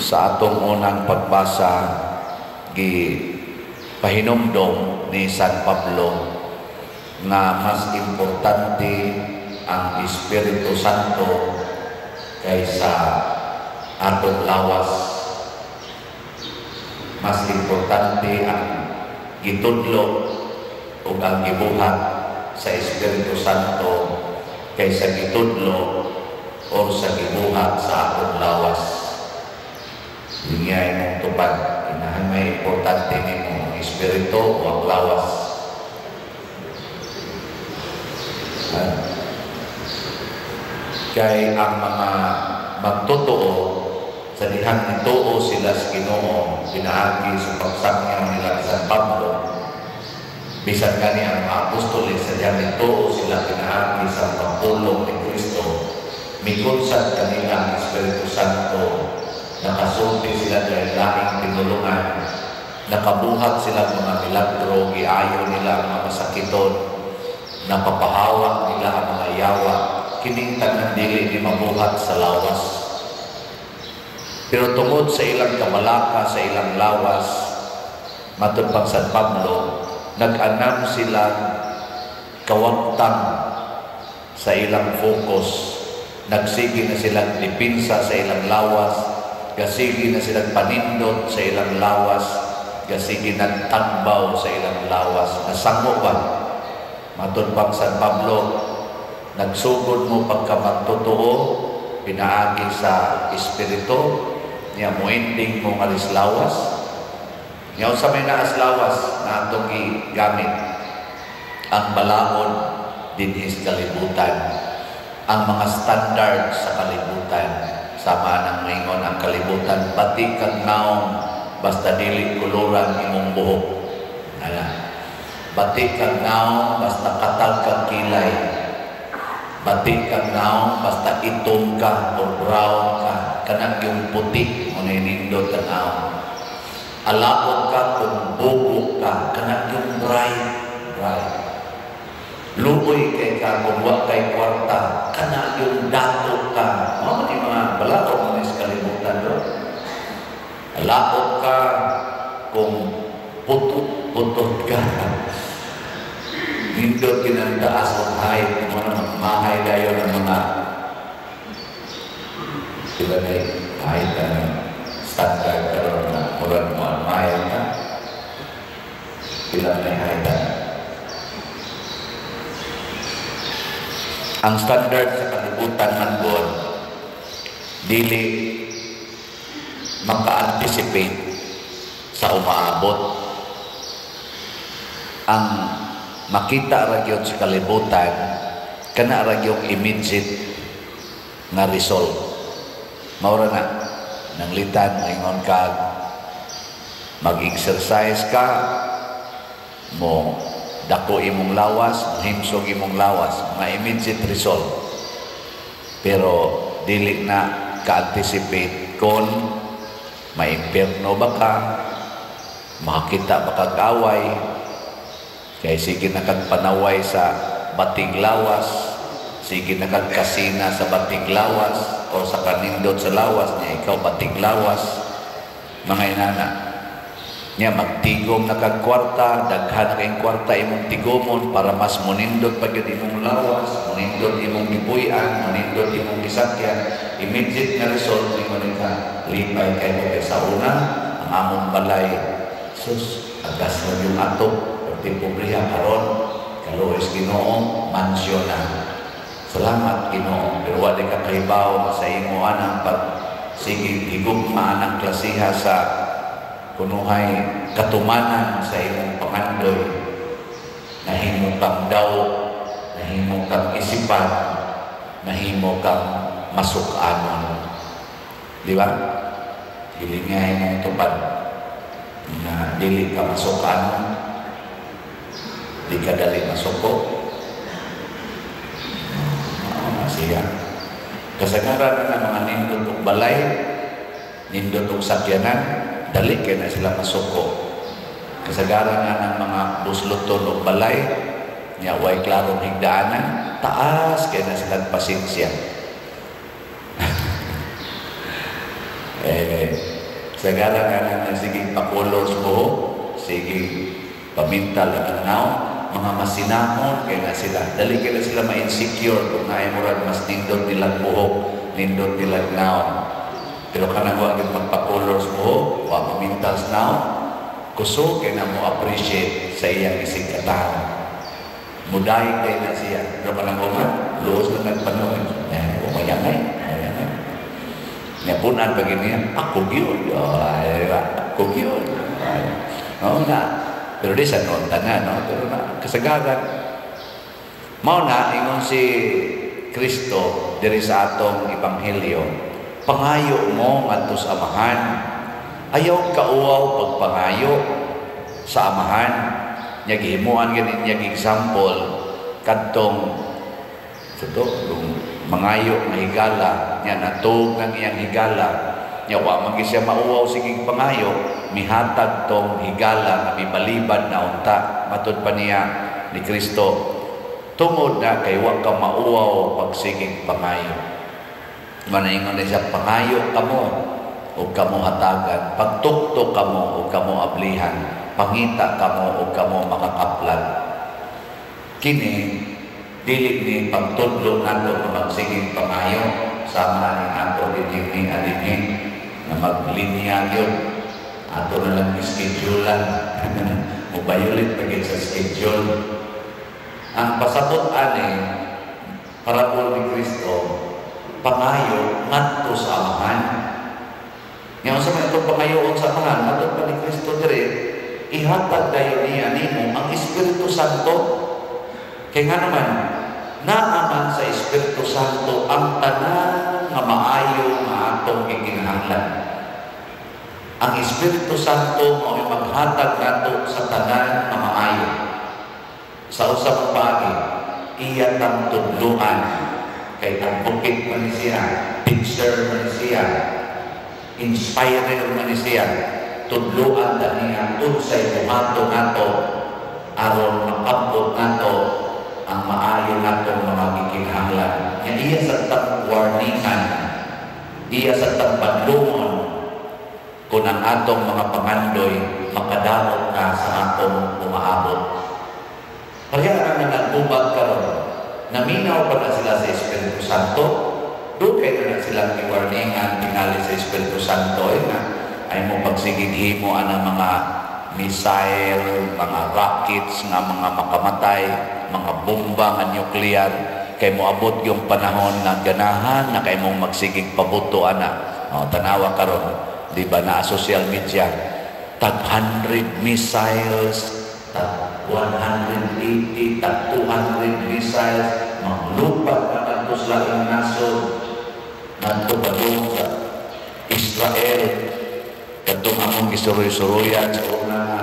Sa atong unang pagbasa, gi pahinumdom ni San Pablo nga mas importante ang Espiritu Santo kaysa atong lawas. Mas importante ang gitudlo ug ang gibuhat sa Espiritu Santo kaysa gitudlo or sa gibuhat sa atong lawas. Lingay mong tupad, inahan may importante nimo, ang espiritu o ang lawas? Ha? Kay ang mga magtotoo, sa dihang nituo sila sa Ginoo pinaagi sa pagsangyaw nila sa San Pablo, bisan gani ang mga apostoles, sa dihang nituo sila pinaagi sa pagpulong ni Kristo, mikunsad kanila ang Espiritu Santo, nakasulti sila dahil laing tinulungan, nakabuhat sila mga milagro, giayo nila ang mga masakiton, napapahawak nila ang mga yawa. Kining tanan dili ni mabuhat sa lawas. Pero tungod sa ilang kabalaka sa ilang lawas, matud pang San Pablo, nag-anam sila kawagtang sa ilang focus. Nagsige na silang depensa sa ilang lawas, gasige na silang panindot sa ilang lawas, gasige nagtagbaw sa ilang lawas. Nasango ba? Matud pang San Pablo, nagsugod mo pagka magtotoo, pinaagi sa Espiritu, niya mo ending mo nga lawas. Niya sa may naas lawas na atong gigamit ang balaod dinhi sa kalibutan, ang mga standard sa kalibutan. Sama nang maingon ang kalibutan, bati kag naong basta dili kuluran imong buhok. Ana. Bati kag naong basta katag kag kilay. Bati kag naong basta itom ka or brown ka. Kanang yung puti mo na nindot tan-aw. Alabot ka kung bugo ka, kanang yung bright, bright. Luoy kay ka kung wa kay kwarta, kana yung dato ka. Mao man yung mga balaod man sa kalibutan do. Alabot ka kung putot-putot ka. Nindot kinantaas og height, mo na mahay dayon ang mga sila na height ang standard karon na murag mo ang mahay ka. Sila na height. Ang standard sa kalibutan man god, dili maka-anticipate sa umaabot. Ang makita ra gyud sa kalibutan, kana ra gyud immediate nga result. Mao ra na nanglitan ingon ka mag-exercise ka, mo dako imong lawas, himsog imong lawas, mga immediate result. Pero dili na ka-anticipate kung maimpierno ba ka, makakita ba kag away, kay sige na kag panaway sa batig lawas, sige na kag kasina sa batig lawas, o sa kanindot sa lawas niya, ikaw batig lawas, mga inana. Niya magtigom na kag kwarta, daghan na kayong kwarta imong tigomon para mas munindot pa gyud imong lawas, munindot imong gipuy-an, munindot imong gisakyan. Immediate na result ningon ka, lipay kay mo kay sa una, ang among balay, sus, agas na yung ato, perti pobriha karon, kaluoy Ginoo, mansyon na. Salamat Ginoo, pero wala ka kahibaw sa imo anang pag sige higugma anang klasiha sa kunuhay katumanan sa imong pangandoy, nahimo kang daw, nahimo kang isipan, nahimo kang masuk-anon. Di ba? Dili nga imong tupad na dili ka masuk-anon, di ka dali masuko. Siya. Kasagaran na mga nindot og balay, nindot og sakyanan, dali kay na sila masuko. Kasagaran na ng mga busloton og balay, nya way klarong higdaanan, taas kay na silang pasensya. Sagara nga nang sige pa-color sa buhok, sige pamintal ang nawong, mga masinahon kay na sila. Dali kay na sila ma-insecure kung naay murag mas nindot nilang buhok, nindot nilang nawong. Pero kanang wa gyud magpa-color sa buhok, wa pamintal sa nawong, kusog kay na mo appreciate sa iyang isig katawo. Mudaig kay na siya. Pero kanang uman, luos na nagpanuhin. Eh, umayangay, umayangay. Nya punan pa gini, ako gyud. Ay, ako gyud. Ay, oo na. Pero di sa noon tanan, no? Pero na, kasagaran. Mao na, ingon si Kristo diri sa atong ebanghelyo, pangayo mo ngadto sa Amahan. Ayaw kauwaw pagpangayo sa Amahan. Nya gihimuan gani niya example kadtong sa kung mangayo nga higala, nya natug ng iyang higala, nya wa man gyud siya mauwaw sige pangayo, mihatag tong higala nga mibalibad na unta. Matud pa niya ni Kristo, tungod na kay wa ka mauwaw pagsigig pangayo. Manaingon na siya, pangayo kamo ug kamo hatagan, pagtuktok kamo ug kamo ablihan, pangita kamo ug kamo makakaplag. Kini dili ni pagtudlo nato nga magsigig pangayo sama ni ato dinhi ni adinhi nga maglinya gyud ato na lang schedulean, mo-violate pa gyud sa schedule. Ang pasabot ani parabol ni Kristo, pangayo ngadto sa Amahan. Nga unsa man itong pangayoon sa Amahan? Matod pa ni Kristo diri, ihatag dayon niya nimo ang Espiritu Santo. Kay nga naman, naa man sa Espiritu Santo ang tanan nga maayo nga atong gikinahanglan. Ang Espiritu Santo mao maghatag nato sa tanan nga maayo. Sa usa ka paagi, iya tang tudloan, kay advocate man ni siya, teacher man ni siya, inspirer man ni siya. Tudloan ta niya unsay buhaton nato aron makabot nato ang maayo natong mga gikinahanglan. Nya iya sa tang warningan, iya sa tang padlungon kung ang atong mga pangandoy makadamot na sa atong umaabot. Kaya nga nagbubag karon, naminaw pa na sila sa Espiritu Santo, dugay na na silang giwarningan tingali sa Espiritu Santo, ay na ay mo pagsigig himo ang mga missile, mga rockets nga mga makamatay, mga bomba nga nuclear, kay moabot yung panahon nga ganahan na kay mong magsigig pabuto ana. O, tanawa karon, di ba, na social media, tag 100 missiles, tag 180, tag 200 missiles, maglupad na kadto sa laing nasod, ngadto padung sa Israel, kadtong among gisuroy-suroyan sa una nga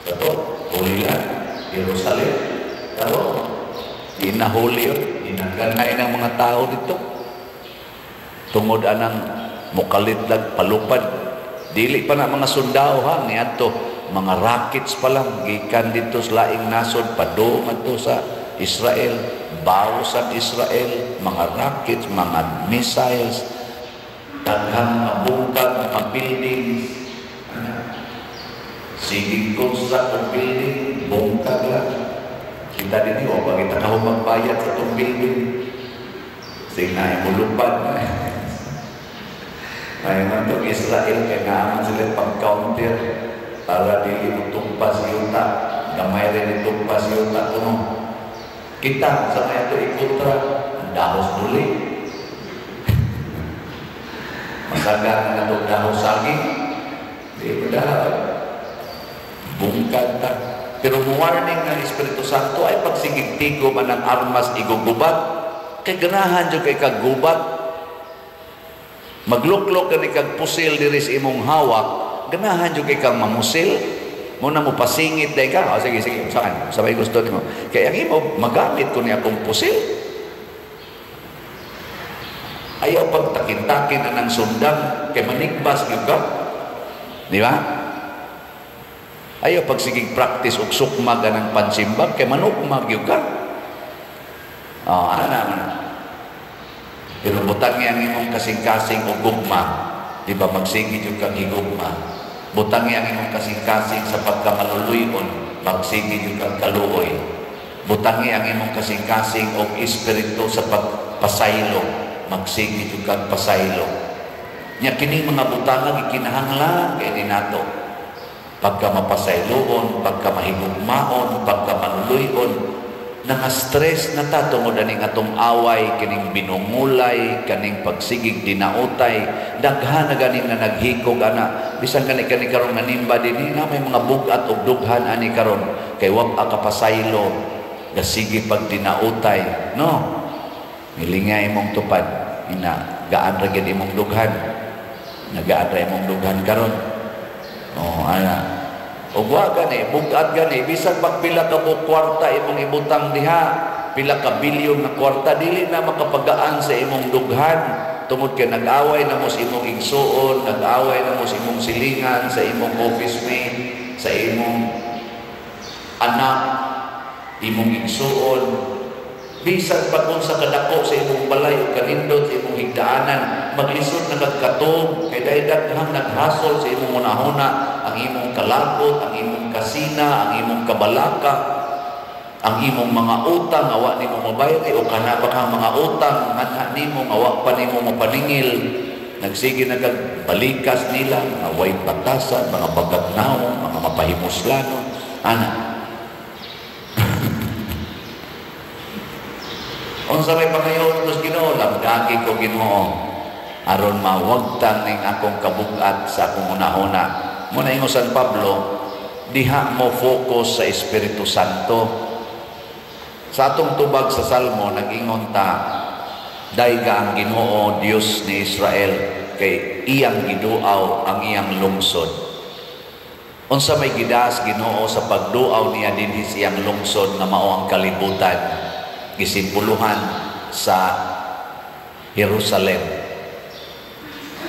sa to, Holy Land, Jerusalem. Pero di nahuli yun, ginagangay ng mga tao dito. Tungod anang mukalit lang palupad. Dili pa na mga sundao ha, niadto mga rockets pa lang gikan dito sa laing nasod padung adto sa Israel, bawas ang Israel, mga rockets, mga missiles, daghang mga bungkag, mga buildings. Sige construct og building, bungkag lang. Kita din o, pag kita ka magbayad sa itong building, sige na, mulupad na. May man itong Israel, kaya naaman sila pag-counter para dili mo tumpas yuta. Gamay rin itumpas yuta kuno. Kita sa may ito ikontra, ang dahos duli. Masagar na itong dahos saging, di ba dahos? Bungkag ta. Pero warning ng Espiritu Santo ay pagsigig tigo man ang armas igugubat, kay ganahan jud kay kaggubat. Magluklok ka ni kag pusil diri sa imong hawak, ganahan jud kay kang mamusil. Muna mo pasingit day ka. O, sige, sige, saan? Sa may gusto nimo. Kaya ang imo, magamit ko ni akong pusil. Ayaw pagtakin-takin na ng sundang, kay manigbas gyud ka. Di ba? Ayaw pagsigig practice og sukmag ng pansimbag, kay manukmag gyud ka. Oh, ana na. Pero butang ang imong kasing-kasing og gugma. Di ba magsige jud kang higugma? Butangi ang imong kasing-kasing sa pagkamaluluyon, magsige jud kang kaluoy. Butangi ang imong kasing-kasing og espiritu sa pagpasaylo, magsige jud kang pasaylo. Nya kining mga butanga gikinahanglan kay ni nato. Pagka mapasayloon, pagka mahigugmaon, pagka maluluyon, nga stress na ta tungod aning atong away, kining binungulay, kaning pagsigig dinautay, daghan na ganing nga naghikog ana. Bisan kani kani karon nga nimba dinhi na may mga bug-at og dughan ani karon kay wa pa kapasaylo, gasige pag dinautay, no? Milinga imong tupad ina, gaan ra gyud imong dughan, nagaan ra imong dughan karon. Oh, ana. Ug wa gani, bug-at gani, bisan pag pila ka mo kwarta imong ibutang diha, pila ka bilyon nga kwarta, dili na makapagaan sa imong dughan tungod kay nag-away na mo sa imong igsuon, nag-away na mo sa imong silingan, sa imong office mate, sa imong anak, imong igsuon. Bisan pa kung sa kadako sa imong balay o kanindot sa imong higdaanan, maglisod na kag katog kay dahil daghang naghasol sa imong hunahuna, ang imong kalakot, ang imong kasina, ang imong kabalaka, ang imong mga utang awa nimo mabayri o kana pa kang mga utang nganha nimo awa pa nimo mapaningil. Nagsige na kag balikas nila, mga way batasan, mga bagagnaw, mga mapahimuslanon, ana. Unsa may pangayon tos Ginoo, lamdagi ko Ginoo aron mawagtang ning akong kabugat sa akong hunahuna. Muna ingon San Pablo, diha mo focus sa Espiritu Santo. Sa atong tubag sa Salmo, nag-ingon ta, dayga ang Ginoo Dios ni Israel kay iyang giduaw ang iyang lungsod. Unsa may gidaas Ginoo sa pagduaw niya dinhi sa iyang lungsod nga mao ang kalibutan, gisimboluhan sa Jerusalem,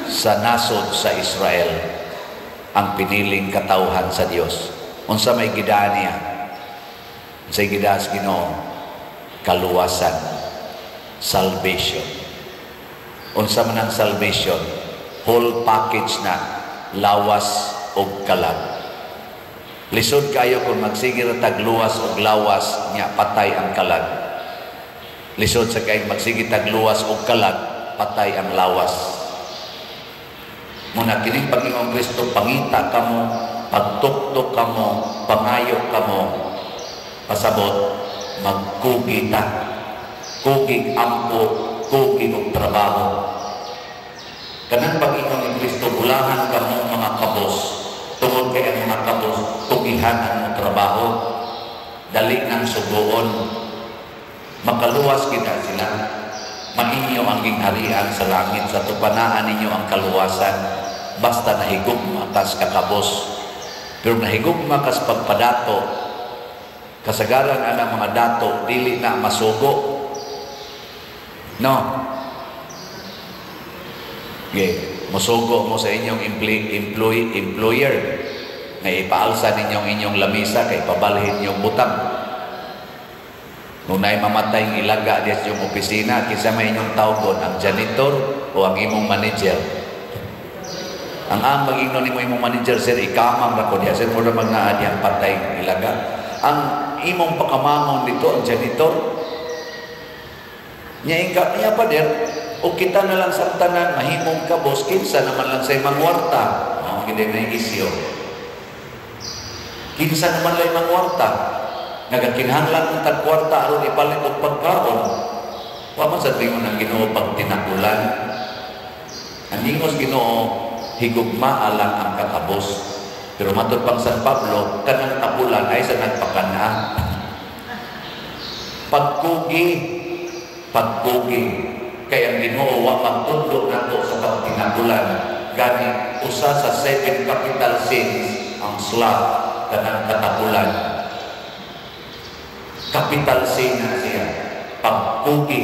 sa nasod sa Israel, ang piniling katawhan sa Dios. Unsa may gidaan niya? Unsay gidaas Ginoo? Kaluwasan, salvation. Unsa man ang salvation? Whole package na, lawas ug kalag. Lisod kayo kung magsige ra tag luwas ug lawas nya patay ang kalag. Lisod sa kay magsige tag luwas ug kalag, patay ang lawas. Muna kining Panginoong Kristo, pangita kamo, pagtuktok kamo, pangayo kamo, pasabot, magkugi ta. Kugig ampo, kugi og trabaho. Kanang Panginoong Kristo, bulahan kamo mga kabos. Tungod kay ang mga kabos, tugihan ang trabaho, dali ng sugoon. Makaluwas kita sila. Mainyo ang gingharian sa langit, sa tupanaan ninyo ang kaluwasan. Basta nahigugma kas kakabos. Pero nahigugma kas pagpadato, kasagaran ang mga dato, dili na masugo. No? Okay. Musugo mo sa inyong employer na ipaalsa ninyong inyong lamisa kay pabalhin yung butang. Kung naay mamatay ng ilaga diya sa inyong opisina, kinsa may inyong tawgon, ang janitor o ang imong manager? Ang mag-ingnon nimo imong manager, "Sir, ikamang ra ko diya. Sir, mura mag naa diyang patay ilaga." Ang imong pakamangon dito, ang janitor. Nya ingka niya pa der, o kita na lang sa tanan, mahimong kabos, kinsa naman lang sa mangwarta. Oh, hindi na isyo. Kinsa naman lang mangwarta. Nagakinahanglan ng tagkwarta aron ipalit og pagkaon. Wa man sa tingon ang Ginoo pag tinakulan. Ang ingos Ginoo, higugmaa lang ang kakabos. Pero matod pang San Pablo, kanang tapulan ay sa nagpakana. Pagkugi, pagkugi. Kaya ang Ginoo wa magtudlo nato sa pagtinakulan. Gani usa sa 7 capital sins ang sloth, kanang katapulan. Capital sin na siya. Pagkugi,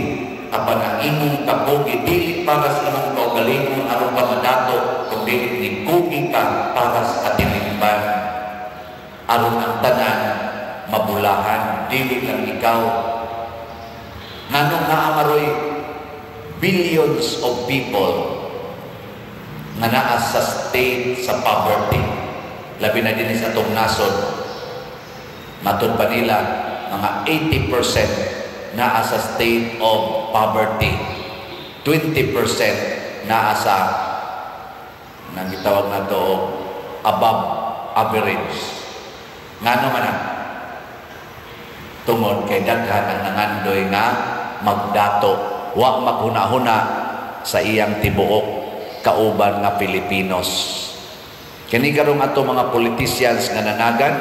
apan ang imong kakugi dili para sa imong kaugalingon aron ka madato, kundi nikugi ka para sa katilingban. Aron ang tanan mabulahan, dili lang ikaw. Nganong naamaroy billions of people nga naa sa state sa poverty, labi na dinhi sa atong nasod. Matod pa nila, mga 80% naa sa state of poverty, 20% naa sa nang gitawag na to above average. Ngano man na? Tungod kay daghan ang nangandoy nga magdato, wa maghuna-huna sa iyang tibuok kauban nga Pilipinos. Kini karong ato mga politicians nga nanagan,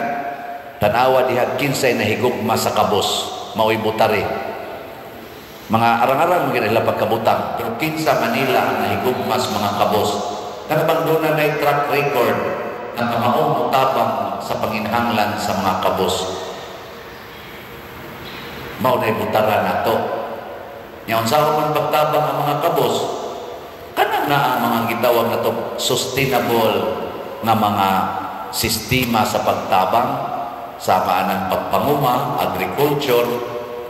tanawa diha kinsay nahigugma sa kabos, mao'y botari. Mga arang-arang mga nila pagkabutang, pero kinsa Manila ang nahigugma sa mga kabos? Kana bang doon na track record nga kamaong mutabang sa panginhanglan sa mga kabos? Mao na butara nato. Nya unsa man pagtabang ang mga kabos, kanang na ang mga gitawag nato sustainable nga mga sistema sa pagtabang sama ng pagpanguma, agriculture,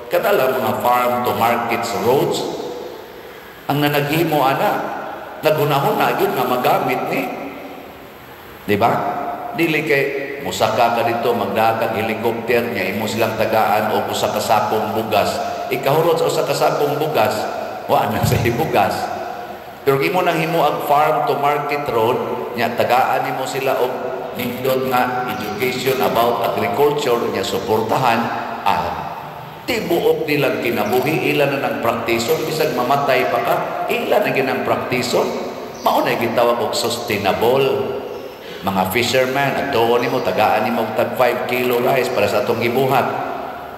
kadala mga farm to markets roads. Ang nanaghimo ana, naghunahuna gyud nga magamit ni, di ba? Dili kay musaka ka dito, magdakag helicopter nya imo silang tagaan og usa ka sakong bugas. Ikahurot sa usa ka sakong bugas, wa na sa bugas. Pero imo nang himo ang farm to market road nya tagaan nimo sila og nindot nga education about agriculture nya suportahan, tibuok nilang kinabuhi, ila na ng praktison. Bisag mamatay pa ka, ila na ginang praktison. Mao na gitawag og sustainable. Mga fisherman at tuon nimo, tagaan nimo tag 5 kilo rice para sa atong gibuhat,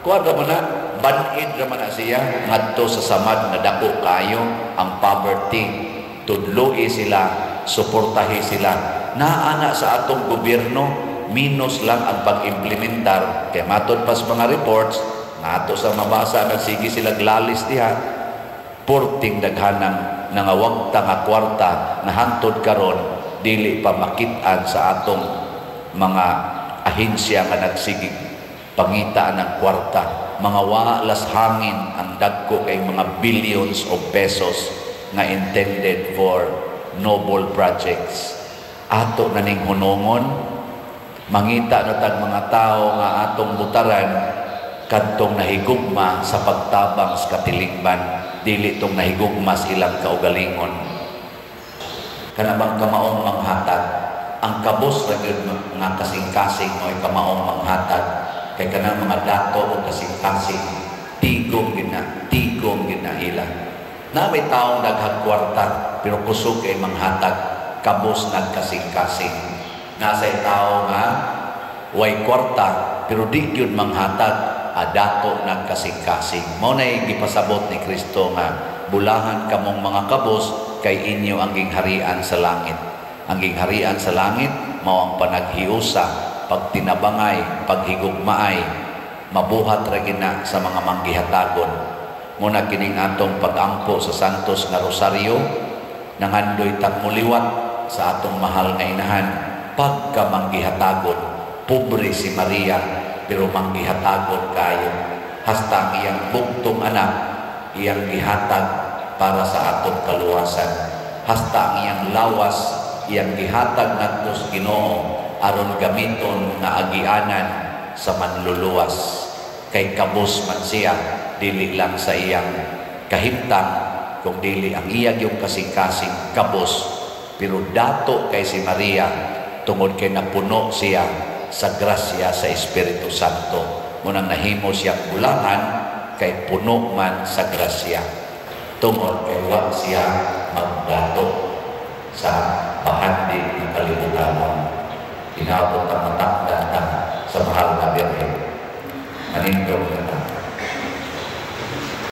kuan ra man na, banid ra man na siya ngadto sa samad nga dako kayo ang poverty. Tudloi sila, suportahi sila. Naa na sa atong gobyerno, minus lang ang pag-implementar. Kay matod pa sa mga reports nga ato sa mabasa, nagsige sila glalis diha, porting daghanang nangawagta nga kwarta na hantod karon dili pa makit-an sa atong mga ahensya nga nagsigig pangita ng kwarta. Mga walas hangin ang dagko kay mga billions of pesos nga intended for noble projects. Ato na ning hunongon, mangita na tag mga tao nga atong butaran, kadtong nahigugma sa pagtabang sa katilingban, dili tong nahigugma sa ilang kaugalingon. Kana bang kamaong manghatag? Ang kabos ra gyud nga kasing-kasing mo'y kamaong manghatag, kay kanang mga dato o kasing-kasing, tigom gyud na, tigom gyud na ila. Na may taong daghang kwarta pero kusog kay manghatag, kabos nagkasing-kasing. Nasa'y tao nga way kwarta pero di gyud manghatag, dato nagkasing-kasing. Mao nay gipasabot ni Kristo nga bulahan kamong mga kabos kay inyo ang gingharian sa langit. Ang gingharian sa langit mao ang panaghiusa, pagtinabangay, paghigugmaay, mabuhat ra gina sa mga manggihatagon. Muna kining atong pagampo sa Santos nga Rosaryo, nangandoy tag muliwat sa atong mahal nga inahan pagka manggihatagon. Pobre si Maria pero manggihatagon kayo, hasta ang iyang bugtong anak iyang gihatag para sa atong kaluwasan, hasta ang iyang lawas iyang gihatag ngadto sa Ginoo aron gamiton nga agianan sa manluluwas. Kay kabos man siya, dili lang sa iyang kahimtang, kung dili ang iya yung kasing-kasing kabos. Pero dato kay si Maria tungod kay napuno siya sa grasya sa Espiritu Santo. Munang nahimo siya bulahan kay puno man sa grasya, tungod kay wa siya magdato sa bahandi ng kalibutanon. Inabot ang matakdan ta sa mahal na Birhen. Manindog na.